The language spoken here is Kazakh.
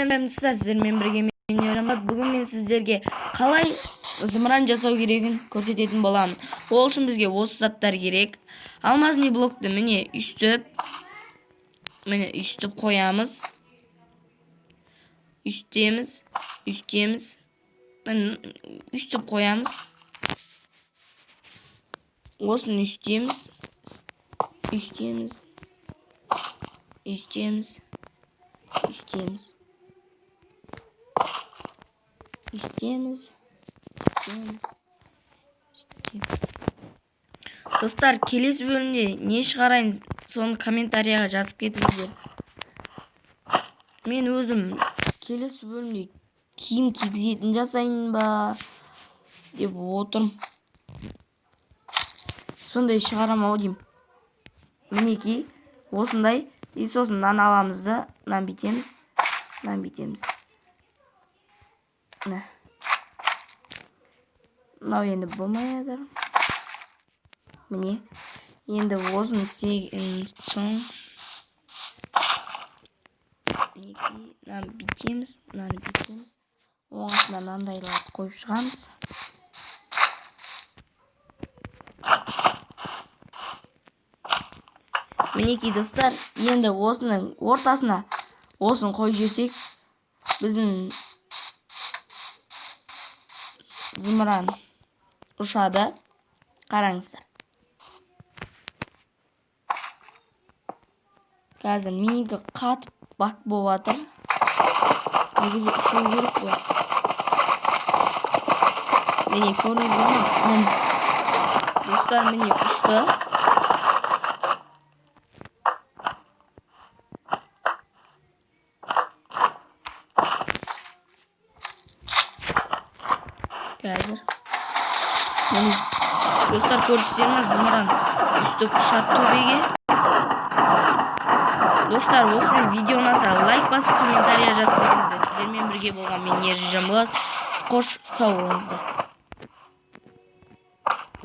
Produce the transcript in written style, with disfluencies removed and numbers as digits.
Сәлем, достар, сіздермен бірге мен, Ермат. Бүгін мен сіздерге қалай зымыран жасау керегін көрсететін боламын. Ол үшін бізге осы заттар керек. Алмазный блокты міне үстіп, міне үстіп қоямыз. Үстеміз, үстеміз. Міне үстіп қоямыз. Осыны үстеміз. Үстеміз. Үстеміз. Үстеміз. Үстеміз. Үстеміз. Үстеміз. Достар, келесі бөлімде не шығарайын, соны комментарияға жазып кетіңіздер. Мен өзім келесі бөлімде киім кигізетін жасайын ба деп отырмын. Сондай шығарам ау деймін. Мінекей, осындай. И сосын мынаны аламыз да, мынаны бүйтеміз, мынаны бүйтеміз. Міне. Мынау енді болмай жатыр. Міне. Енді осыны істеген соң мінекей, мынаны бүйтеміз, мынаны бүйтеміз. Оң астына мынандайларды қойып шығамыз. Мінекей, достар, енді осының ортасына осыны қойып жіберсек, біздің зымыран ұшады. Қараңыздар. Қазір менікі қатып бак болып жатыр. Негізі ұшу керек қой. Міне, көрдіңіздер ме? Міне. Достар, міне ұшты. Қазір. Міне. Достар, көрдіңіздер ме? Зымыран үстіп ұшады төбеге. Достар, осымен видео ұнаса, лайк басып, комментария жазып кетіңіздер. Сіздермен бірге болған мен, Ержан Жанболат. Қош, сау болыңыздар.